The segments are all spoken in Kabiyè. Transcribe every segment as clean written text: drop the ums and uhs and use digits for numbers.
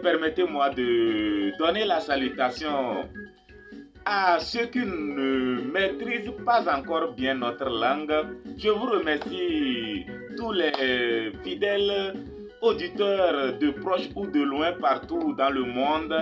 Permettez-moi de donner la salutation à ceux qui ne maîtrisent pas encore bien notre langue. Je vous remercie tous les fidèles auditeurs de proche ou de loin partout dans le monde.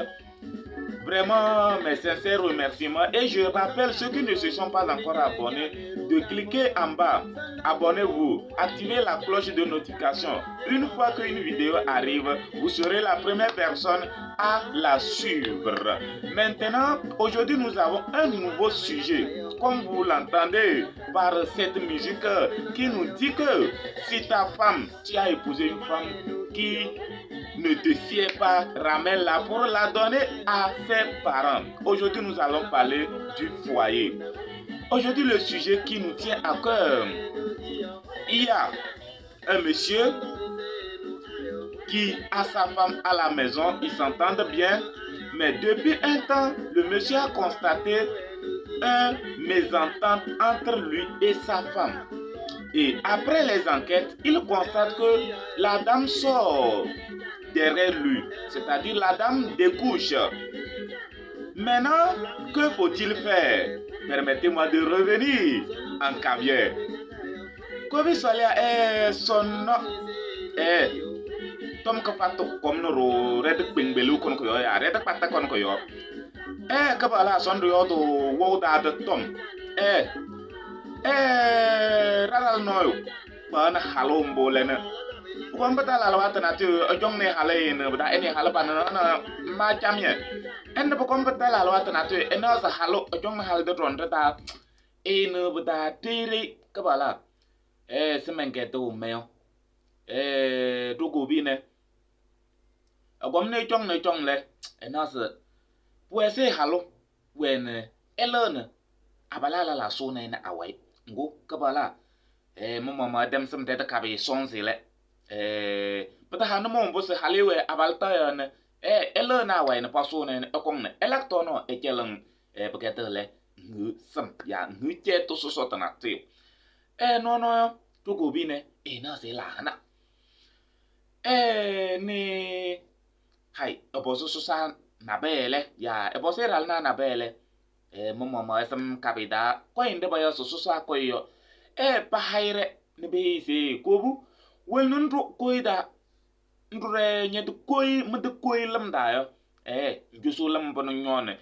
Vraiment, mes sincères remerciements. Et je rappelle ceux qui ne se sont pas encore abonnés de cliquer en bas. Abonnez-vous, activez la cloche de notification. Une fois qu'une vidéo arrive, vous serez la première personne à la suivre. Maintenant, aujourd'hui, nous avons un nouveau sujet. Comme vous l'entendez par cette musique qui nous dit que si ta femme, tu as épousé une femme qui ne te sied pas, ramène-la pour la donner à ses parents. Aujourd'hui, nous allons parler du foyer. Aujourd'hui, le sujet qui nous tient à cœur, il y a un monsieur qui a sa femme à la maison, ils s'entendent bien, mais depuis un temps, le monsieur a constaté un mésentente entre lui et sa femme. Et après les enquêtes, il constate que la dame sort derrière lui, c'est-à-dire la dame découche. Maintenant, que faut-il faire? Permettez-moi de revenir en caviar. Kobi Solia est son nom. Tom kafato kom no ro red kpengbelu kon ko yo ya red kpata kon ko yo. Kabala son do yo do wo da de tom. Raral noyo. Ba na halo mbo lena. Ko mbata la la wata na ti ojong ne hale ne ba ene hale ba na na ma chamye. En ko mbata la la wata na ti ene sa halo ojong ne hale de ron ta. Ene ba da tiri kabala. Semenge to meo. Dogo bi ne. Agom ne chong le. Ena se pwese halo wene elone abala la la so na awai. Ngo kabala. Mo ma dem sem de ka be sonze le. Pata hanu mo mbo se halewe abalta ya ne. Elone awai ne paso ne ekong ne. Elakto no ekeleng bekete le ngu sem ya ngu che to so so ta na te. No no dogo bi ne ena se la na. Ne hai oboso so sa na bele ya ebose ral na na bele mo mo mo esam kabida ko inde ba yo so so sa ko yo pa haire ne be se kobu wel nun ro koida ndure nye de koi me de koi lam da yo njoso lam bono nyone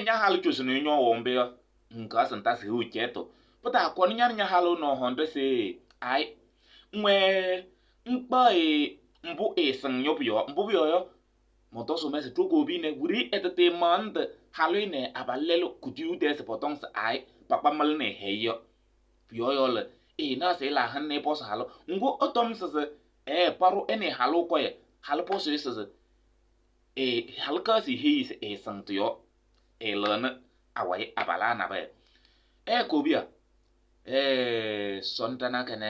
nya halu choso no nyo wo mbe yo nka santa se ucheto pata ko nya nya halu no honde se ai Ŋwɛ ŋkpaɣ mbʋ ɛsɩŋ yɔ pʋ-yɔɔ mbʋ pʋyɔɔ yɔ mɔntɔsʋ mɛsɩ ɖokobi nɛ wuri ɛtɛtɛ mɔndɩ halʋ nɛ abalʋ lɛlʋ kudiyu tɛsɩ pɔtɔŋ sɩ ayɩ pakpa mɩlɩ nɛ hɛyɩ yɔ pʋyɔɔ yɔ lɛ ee na sɩ la hɛn nɛ pɔsɔ halʋ ŋgʋ ɛtɔm sɩsɩ ee paɖʋ ɛnɛ halʋ kɔyɛ halʋ pɔsɔ sɩsɩ ee halʋ kaasɩ heyi sɩ ɛsɩŋ tɩ yɔ ee lɛnɛ awayɩ abalaa nabɛyɛ ee kobiya ee sɔndana kɛnɛ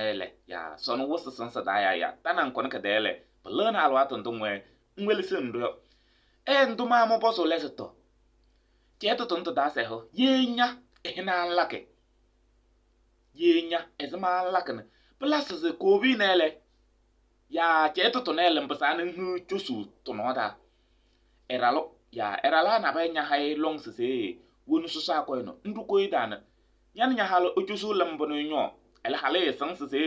ya sɔn wʋsɩ sɩŋsɩ daa ya ya tana nkɔnɛ kɛdɛɛ lɛ pɩlɛnɛ alɩwaatʋ ndʋ ŋwɛ ŋwelesi ndʋ yɔ ee ndʋ maa mɔ pɔsɔ lɛ sɩtɔ cɛtʋ tʋ daa sɛhɔ ye nya ɛhɩna lakɛ ye nya ɛzɩma lakɛ pɩla sɩsɩ kobi nɛ lɛ ya cɛtʋ tʋ nɛ lɛ mpɩsaa nɛ ŋhɩ tsosu tʋnɔ daa ɛralʋ ya ɛrala nabɛ nya hayi lɔŋ sɩsɩ wonu sʋsɔ akɔyɛ nɔ ndʋ koyi daanɛ yan nya halʋ otsosu lɛ mbʋnʋ nyɔ ɛlɛ halʋ ɛsɩŋ sɩsɩ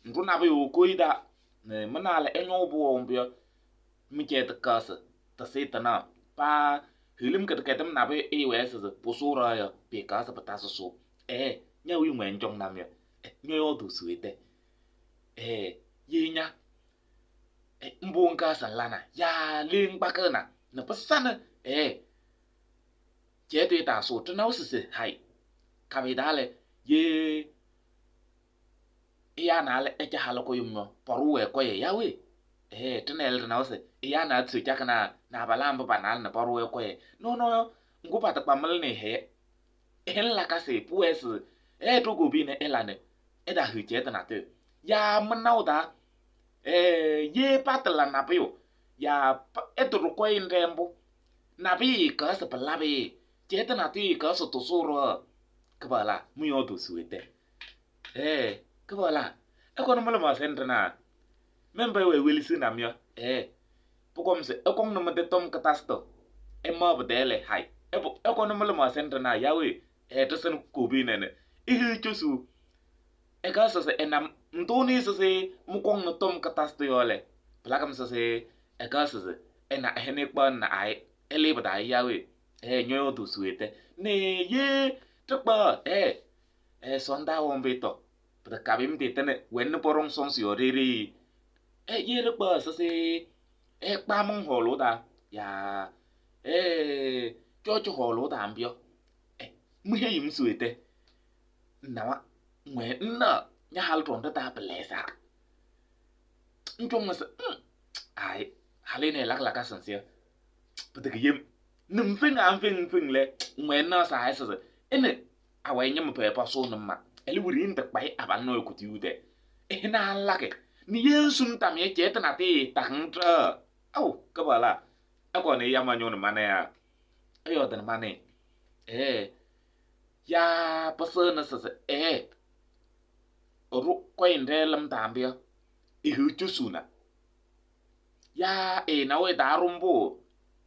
ndʋ nabɛ yo koyi daa nɛ mɩna lɛ ɛnyɔ bʋ mbʋ yɔ mɩ cɛtɩ kaasɩ tɩsɩ tɩna paa hilim kɛtɛkɛtɛm nabɛ ewɛ sɩsɩ pʋsʋʋra yɔ pɩ kaasɩ pɩta sʋsʋ ee nya wi ŋwɛ ŋjɔŋ nam yɔ nyɔ yɔ tʋ suwetɛ ee ye nya mbʋ ŋkaasɩ lana ya le ŋgbakɩ na nɛ pɩsanɩ ee cɛtʋ ɩtaa sʋ tɩnaʋ sɩsɩ hay kabɩ daa lɛ ye iya na lɛ ɛtsɛ halʋ kɔyʋm yɔ pɔrʋ wɛ kɔyɛ yawe ee tɩna ɛlɛ tɩnaʋ sɩ iya na tso tsakɩ na na abalaa mbʋ banalɛ nɛ pɔrʋ wɛ kɔyɛ nɔnɔ ŋgʋ patɩkpa mɩlɩ nɛ hɛyɛ ɛhɛn la kasɩ pʋwɛ sɩ ee ɖokobi nɛ ɛla nɛ ɛda hɩ cɛtɩ na tɩ ya mɩnaʋ daa ee ye patɩla nabʋyʋ ya ɛtʋɖʋ kɔyɩ ndɛ mbʋ nabɩ kaasɩ pɩlabɩ cɛtɩ na tɩ kaasɩ tʋsʋʋrɔ kɩbala mɩ yɔ tʋ suwetɛ ee kɩbala ɛkɔnɔ mɩlɩ ma sɛndɩ na mɛmbɛ wɛ welisi nam yɔ ee pʋkɔm sɩ ɛkɔŋ nɛ mɩtɛ tɔm kɩtasɩtɔ ɛma pɩtɛɛ lɛ hay ɛkɔnɔ mɩlɩ ma sɛndɩ na yawe ee tɩsɩnɩ kobi nɛnɛ ihi tsosu ɛka sɩsɩ ɛnam ntʋnɩ sɩsɩ mʋkɔŋ nɛ tɔm kɩtasɩtɔ yɔ lɛ pɩlakɩm sɩsɩ ɛka sɩsɩ ɛna ɛhɛnɛ kpaɣ na ayɩ ɛlɩ pɩtaa yawe ee nyɔ yɔ tʋ suwetɛ ne ye tɩkpa ee ee sɔnda wɔmbɩtɔ pɩtɛ kabɩm tɩtɩnɛ wɛnɩ pɔrɔŋ sɔŋsɩ yɔ rere ee ye tɩkpa sɩsɩ ee kpamʋŋ hɔɔlʋ daa ya ee tsɔtsɔ hɔɔlʋ daa mbɩɔ ee mɩ heyi suwetɛ nawa ŋwɛ nna nya halʋ ɖɔndʋ taa pɩlɛɛsa ŋtsɔŋ sɩ ayɩ halɩ nɛ lakalaka sɩŋsɩ pɩtɛkɛ yem nɩ mfeŋ a mfeŋ mfeŋ lɛ ŋwɛ nna sa ayɩ sɩsɩ ɛnɛ awɛ nyɩm pɛɛ pasʋ nɩ ma ɛlɛ wuri ntɩ kpayɩ abalʋ nɔ kutiyu tɛ ɛhɩna lakɛ nɩ yen sun tamɩ cɛtɩ na tɩ takɩŋ trɛ aw kɩbala ɛkɔ nɩ yama nyɔ nɩ manɛ ya ɛyɔ tɩnɩ manɛ ee ya pɩsɩ nɩ sɩsɩ ee ɔɖʋ kɔyɩ ndɛ lɩm taambɩ yɔ ihi tsosu na ya ɛnaʋ ɛtaarʋ mbʋ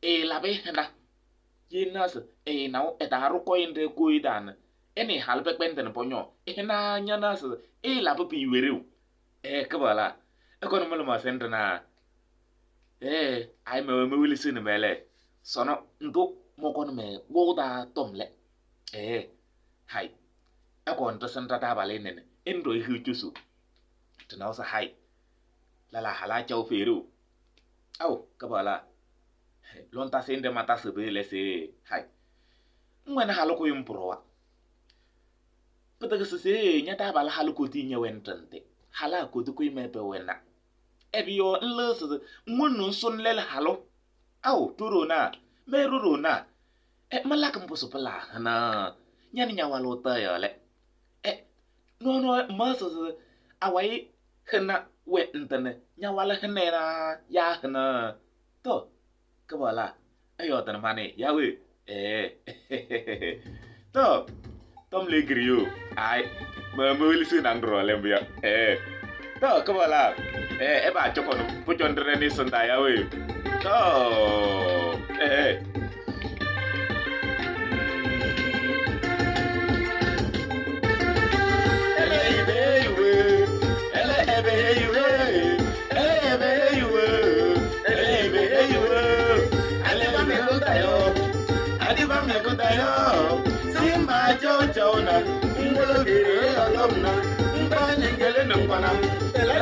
ɛlabɩ hɩna ye na sɩ ɛnaʋ ɛtaarʋ kɔyɩ ndɛ koyi daanɛ ɛnɛ halʋ pɛkpɛndɩnɩ pɔnyɔ ɛhɩna nya na sɩ ɛlabɩ pɩɩwerew ee kɩbala ɛkɔnɩ mɩlɩ ma sɛndɩ na ee ayɩ mɛwɛ mewelisi nɩ mɛlɛ sɔnɔ ndʋ mɔkɔnɩ mɛ wɔʋ tɔm lɛ ee hay ɛkɔnɩ tɩsɩ ndata abalɩ nɛnɛ ɛnɖɔ ihi tsosu tɩnaʋ sɩ hay lala hala tsaʋ ferew aw kɩbala lɔntasɩ ndɛ matasɩ bee lɛ sɩ hay ŋwɛnɩ halʋ kʋyʋm pʋrɔwa pɩtɛkɛ sɩsɩ nyata abalʋ halʋ koti nyɛwɛnɩ tɩntɩ hala koti kʋyʋm ɛbɛ wɛna ɛbɩ yɔ ŋlɩ sɩsɩ ŋwonu ŋsʋn lɛlʋ halʋ aw toro na mɛ roro na ɛ mɩlakɩ mbʋsʋ pɩla hɩna nyanɩ nyawalʋ tɛyɔ lɛ ɛ nɔnɔ ma sɩsɩ awayɩ hɩna wɛ ntɩnɩ nyawalʋ hɩnɛ na ya hɩna tɔ kɩbala ɛyɔ tɩnɩ manɩ yawe ee tɔ tɔm le griyo ay mɛ mewelisi na ŋdrɔ lɛ mbʋ yɔ ee tɔ kɩbala ee ɛbɛ atsɔkɔnʋ pʋtsɔ ndrɛ nɩ sɩnda yawe tɔ ee Ele ibe iwe, ele ebe iwe, ele ebe iwe, ele ebe iwe, ale ba mi kuta yo, adi ba mi kuta yo, simba cho cho na, ngolo gire otom na, mba nyengele nukwana, ele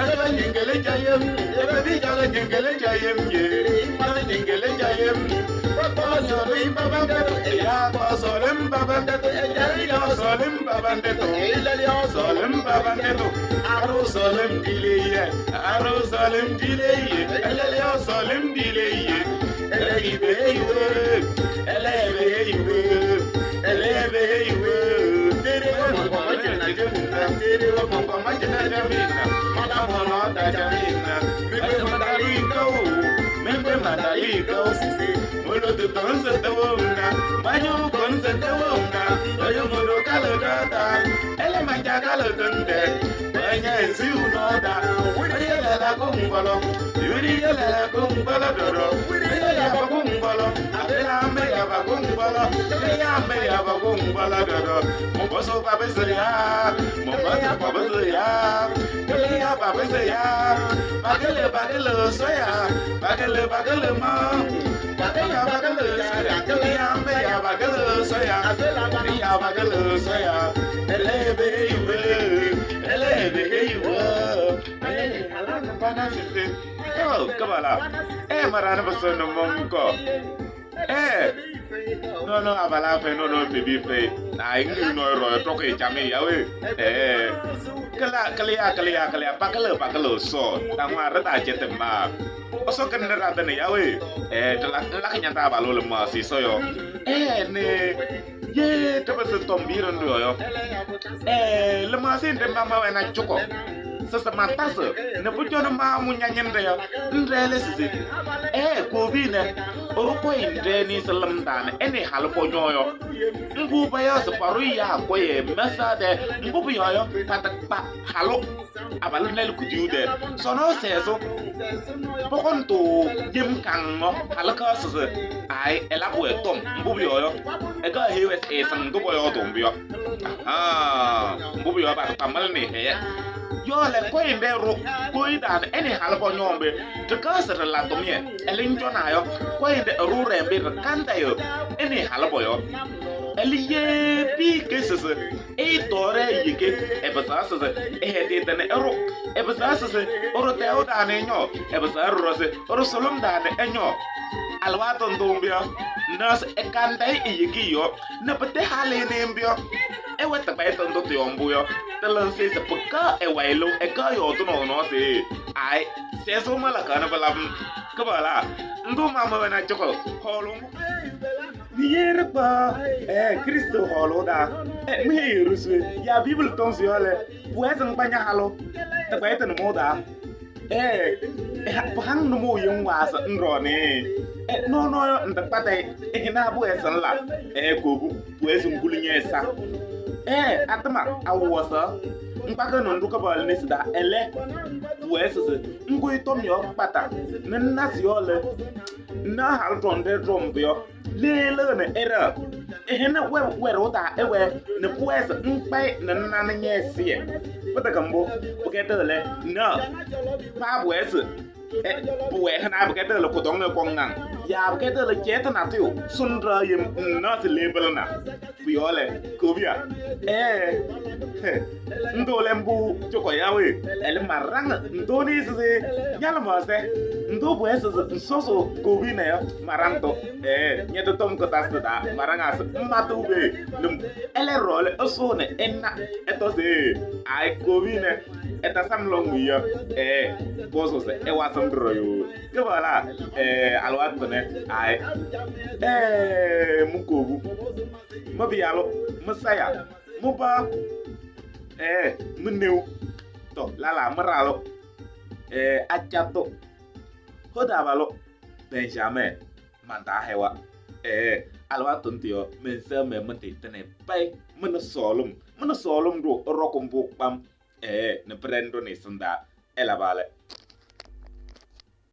Ela vale.